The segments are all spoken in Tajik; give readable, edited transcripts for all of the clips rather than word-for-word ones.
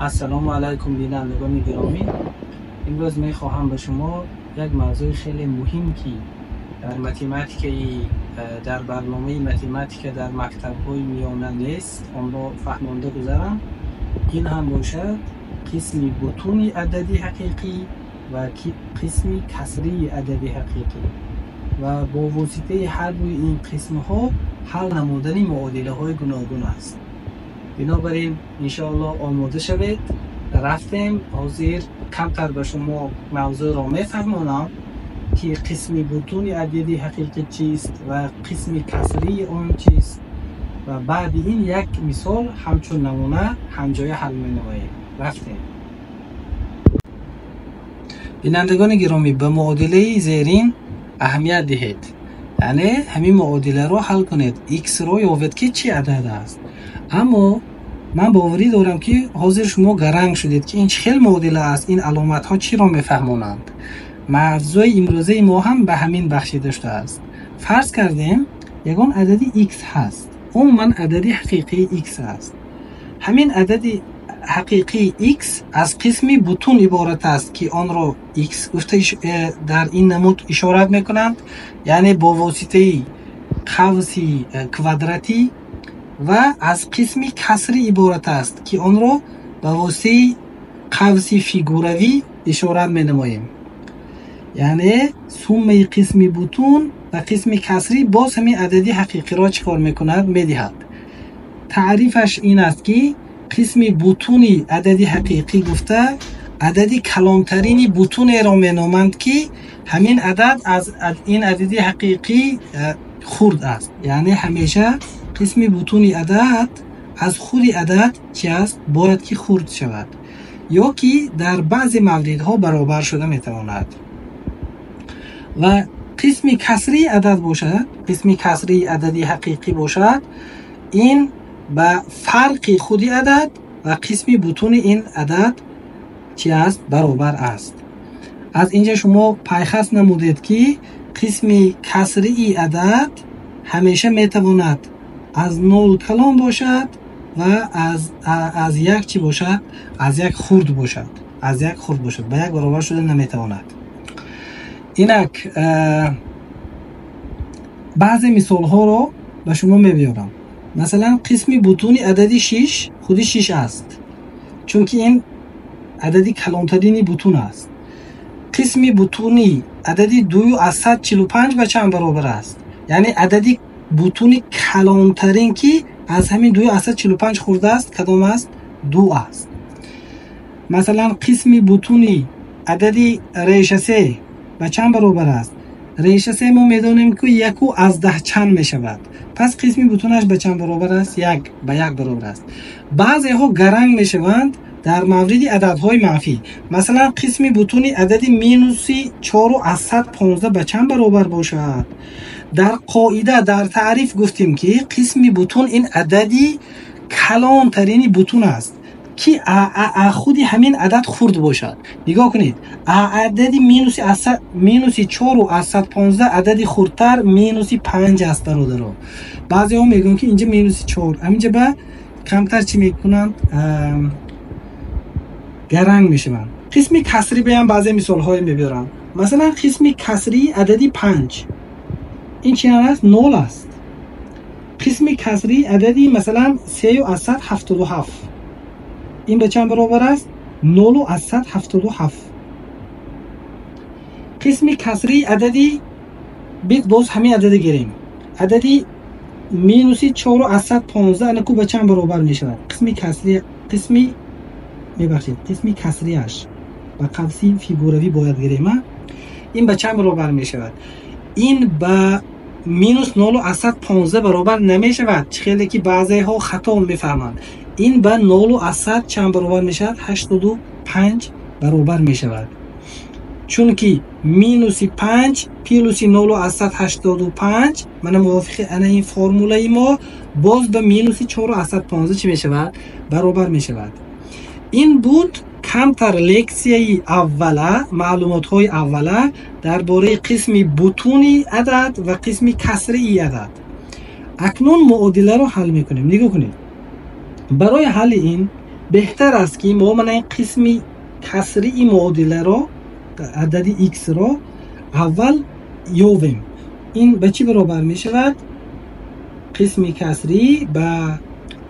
Ассалому алайкум, бинандагони гиромӣ. Имрӯз мехоҳам ба шумо як мавзӯи хеле муҳим, ки дар математикаи дар барномаи математика дар мактабҳои миёна нест, онро фаҳмонда гузарам. Ин ҳам бошад қисми бутуни адади ҳақиқӣ ва қисми касрии адади ҳақиқӣ ва бо воситаи ҳар дуи ин қисмҳо ҳал намудани муодилаҳои гуногун аст. Бинобар ин, иншоаллоҳ, омода шавед, рафтем. Ҳозир камтар ба шумо мавзӯъро мефаҳмонам, ки қисми бутуни адади ҳақиқӣ чист ва қисми касрии он чист, ва баъди ин як мисол ҳамчун намуна ҳамҷоя ҳал менамоем. Рафтем. Бинандагони гиромӣ, ба муодилаи зерин аҳамият диҳед, яъне ҳамин муодиларо ҳал кунед, х-ро ёбед, ки чӣ адад аст. Аммо ман боварӣ дорам, ки ҳозир шумо гаранг шудед, ки ин чӣ хел муодила аст, ин аломатҳо чиро мефаҳмонанд. Мавзӯи имрӯзаи мо ҳам ба ҳамин бахшида шудааст. Фарз кардем, ягон адади х ҳаст, умуман адади ҳақиқии х аст. Ҳамин адади ҳақиқии х аз қисми бутун иборат аст, ки онро х гуфта дар ин намуд ишорат мекунанд, яъне бо воситаи қавси квадратӣ, ва аз қисми касрӣ иборат аст, ки онро ба воситаи қавси фигуравӣ ишорат менамоем. Яъне суммаи қисми бутун ва қисми касрӣ боз ҳамин адади ҳақиқиро чӣ кор мекунад? Медиҳад. Таърифаш ин аст, ки қисми бутуни адади ҳақиқӣ гуфта адади калонтарини бутунеро меноманд, ки ҳамин адад аз ин адади ҳақиқӣ хурд аст. Яъне ҳамеша қисми бутуни адад аз худи адад чи аст? Бояд ки хурд шавад ё ки дар баъзе мавридҳо баробар шуда метавонад. Ва қисми касрии адад бошад, қисми касрии адади ҳақиқӣ бошад, ин ба фарқи худи адад ва қисми бутуни ин адад чи аст? Баробар аст. Аз инҷа шумо пайхас намудед, ки қисми касрии адад ҳамеша метавонад аз нол калон бошад ва аз як чӣ бошад? Аз як хурд бошад, аз як хурд бошад, ба як баробар шуда наметавонад. Инак баъзе мисолҳоро ба шумо мебиёрам. Масалан, қисми бутуни адади шиш худи шиш аст, чунки ин адади калонтарини бутун аст. Қисми бутуни адади 2,45 ба чанд баробар аст? Яъне адади бутуни калонтарин, ки аз ҳамин 2,45 хурд аст, кадом аст? Ду аст. Масалан, қисми бутуни адади реша се ба чанд баробар аст? Реша се мо медонем, ки яку аз даҳ чанд мешавад, пас қисми бутунаш ба чанд баробар аст? Як, ба як баробар аст. Баъзеҳо гаранг мешаванд дар мавриди ададҳои манфӣ. Масалан, қисми бутуни адади минуси 4,15 ба чанд баробар бошад? Дар қоида, дар таъриф гуфтем, ки қисми бутун ин адади калонтарини бутун аст, ки худи ҳамин адад хурд бошад. Нигоҳ кунед, адади минуси 4,15 адади хурдтар минуси панҷ аст, бародаро. Баъзеҳо мегӯянд, ки инҷа минуси чор. Ҳаминҷа ба камтар чӣ мекунанд? Гаранг мешаванд. Қисми касрӣ баям баъзе мисолҳое мебиёрам. Масалан, қисми касрии адади панҷ ин чи аст? Нол аст. Қисми касрии адади, масалан, 3,77 ин ба чанд баробар аст? 0,77. Қисми касрии адади бит, боз ҳамин ададе гирем, адади минуси 4,15 анаку ба чанд баробар мешавад? Қисми касри, қисми, мебахшед, қисми касрияш ба қавси фигуравӣ бояд гирем, ин ба чанд баробар мешавад? Ин ба минус 0,15 баробар намешавад, чӣ хеле ки баъзеҳо хато мефаҳманд. Ин ба нолу аз сад чанд баробар мешавад? 85 баробар мешавад, чунки минуси панҷ плюси 0,85, мана мувофиқи ана ин формулаи мо, боз ба минуси 4,15 чӣ мешавад? Баробар мешавад. Ин буд камтар лексияи аввала, маълумотҳои аввала дар бораи қисми бутуни адад ва қисми касрии адад. Акнун муодиларо ҳал мекунем. Нигоҳ кунед, барои ҳалли ин Беҳтар аст ки мо мана ин қисми касрии муодиларо, адади x-ро аввал ёвем. Ин ба чӣ баробар мешавад? Қисми касрӣ ба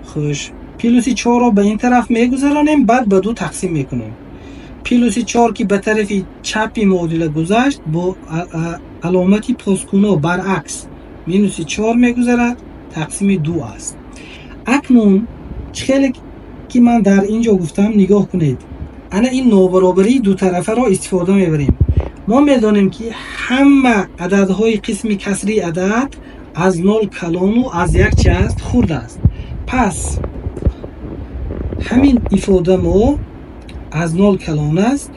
хуш плюси 4-ро ба ин тараф мегузаронем, баъд ба 2 тақсим мекунем. Плюси 4 ки ба тарафи чапи муодила гузашт, бо аломати поскуно баръакс минуси 4 мегузарад, тақсими 2 аст. Акнун чӣ хеле ки ман дар ин ҷо гуфтам, нигоҳ кунед. Ана ин нобаробарии дутарафаро истифода мебарем. Мо медонем ки ҳама ададҳои қисми касрии адад аз 0 калону аз 1 чи аст? Хурд аст. Пас ҳамин ифода мо аз 0 калон аст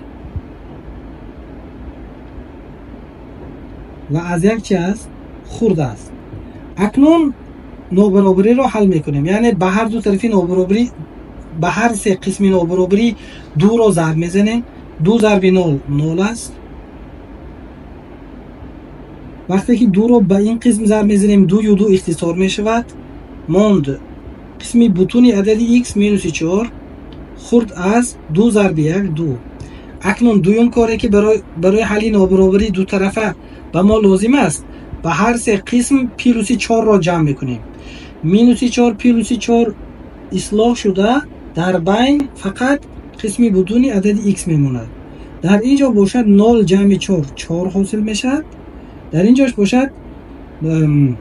ва аз 1 чи аст? Хурд аст. Акнун нобаробариро ҳал мекунем. Яъне ба ҳар ду тарафи нобаробарӣ, ба ҳар се қисми нобаробарӣ 2-ро зарб мезанем. 2 зарби 0 0 аст. Вақте ки 2-ро ба ин қисм зарб мезанем, 2 ю 2 ихтисор мешавад. Монд қисми бутуни адади x минуси 4 хурд аз 2 зарби 1 2. Акнун дуюм коре ки барои ҳалли нобаробарии дутарафа ба мо лозим аст, ба ҳар се қисм плюси 4-ро ҷамъ мекунем. Минуси 4 плюси 4 ислоҳ шуда, дар байн фақат қисми бутуни адади x мемонад. Дар ин ҷо бошад 0 ҷамъи 4 4 ҳосил мешавад. Дар ин ҷош бошад 2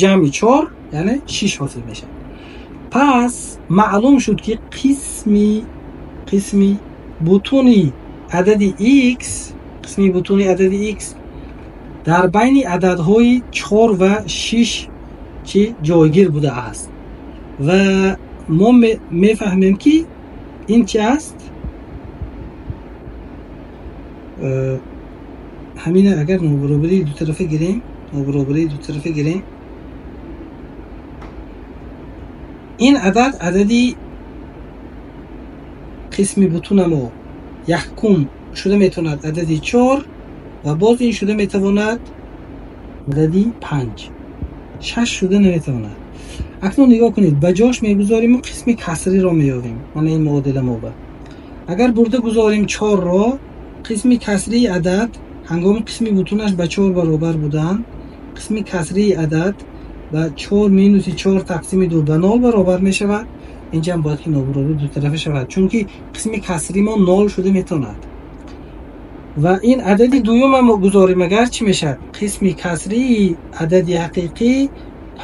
ҷамъи 4, яъне 6 ҳосил мешавад. Пас маълум шуд ки қисми бутуни адади x, қисми бутуни адади x дар байни ададҳои 4 ва 6 чӣ ҷойгир будааст. Ва мо мефаҳмем ки ин чи аст? Ҳамина агар нобаробарии дутарафа гирем, нобаробарии дутарафа гирем, ин адад адади қисми бутуна мо якум шуда метавонад адади 4 ва боз ин шуда метавонад адади 5. 6 шуда наметавонад. Акнун нигоҳ кунед, ба ҷош мегузорим ва қисми касриро меёбем. Мана ин муодила мо ба. Агар бурда гузорим 4-ро, қисми касрии адад ҳангоми қисми бутунаш ба 4 баробар будан, қисми касрии адад ба 4 минуси 4 тақсими 2 ба 0 баробар мешавад. Инҷа ҳам бояд ки нобаробарӣ дутарафа шавад, чунки қисми касри мо 0 шуда метавонад. Ва ин адади дуюмам гузорим агар чӣ мешавад? Қисми касрии адади ҳақиқӣ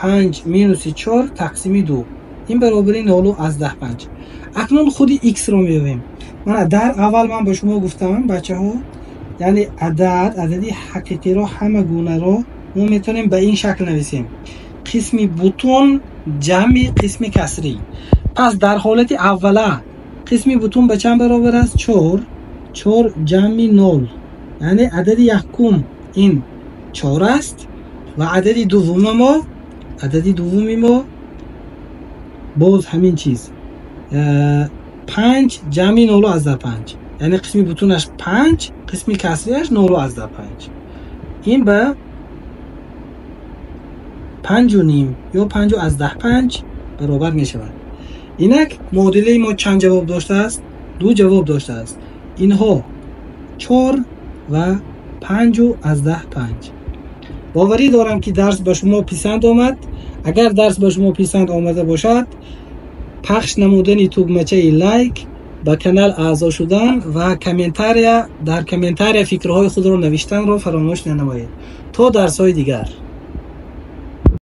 5 минуси 4 тақсими 2. Ин баробари 0,5. Акнун худи x-ро меёбем. Мана дар аввал ман ба шумо гуфтам, бачаҳо, яъне адади ҳақиқиро ҳама гунаро мо метавонем ба ин шакл нависем: қисми бутун ҷамъи қисми касрӣ. Пас дар ҳолати аввала қисми бутун ба чанд баробар аст? 4. 4 ҷамъи 0, яъне адади якум ин 4 аст ва адади дуввуми мо боз ҳамин чиз 5 ҷамъи 0,5, яъне қисми бутунаш 5, қисми касрияш 0,5. Ин ба 5,5 ё 5,5 баробар мешавад. Инак муодилаи мо чанд ҷавоб доштааст? 2 ҷавоб доштааст. Инҳо 4 ва 5,5. Боварӣ дорам ки дарс ба шумо писанд омад. Агар дарс ба шумо писанд омада бошад, пахш намудани тугмачаи лайк, ба канал аъзо шудан ва дар комментария фикрҳои худро навиштанро фаромӯш нанамоед. То дарсҳои дигар.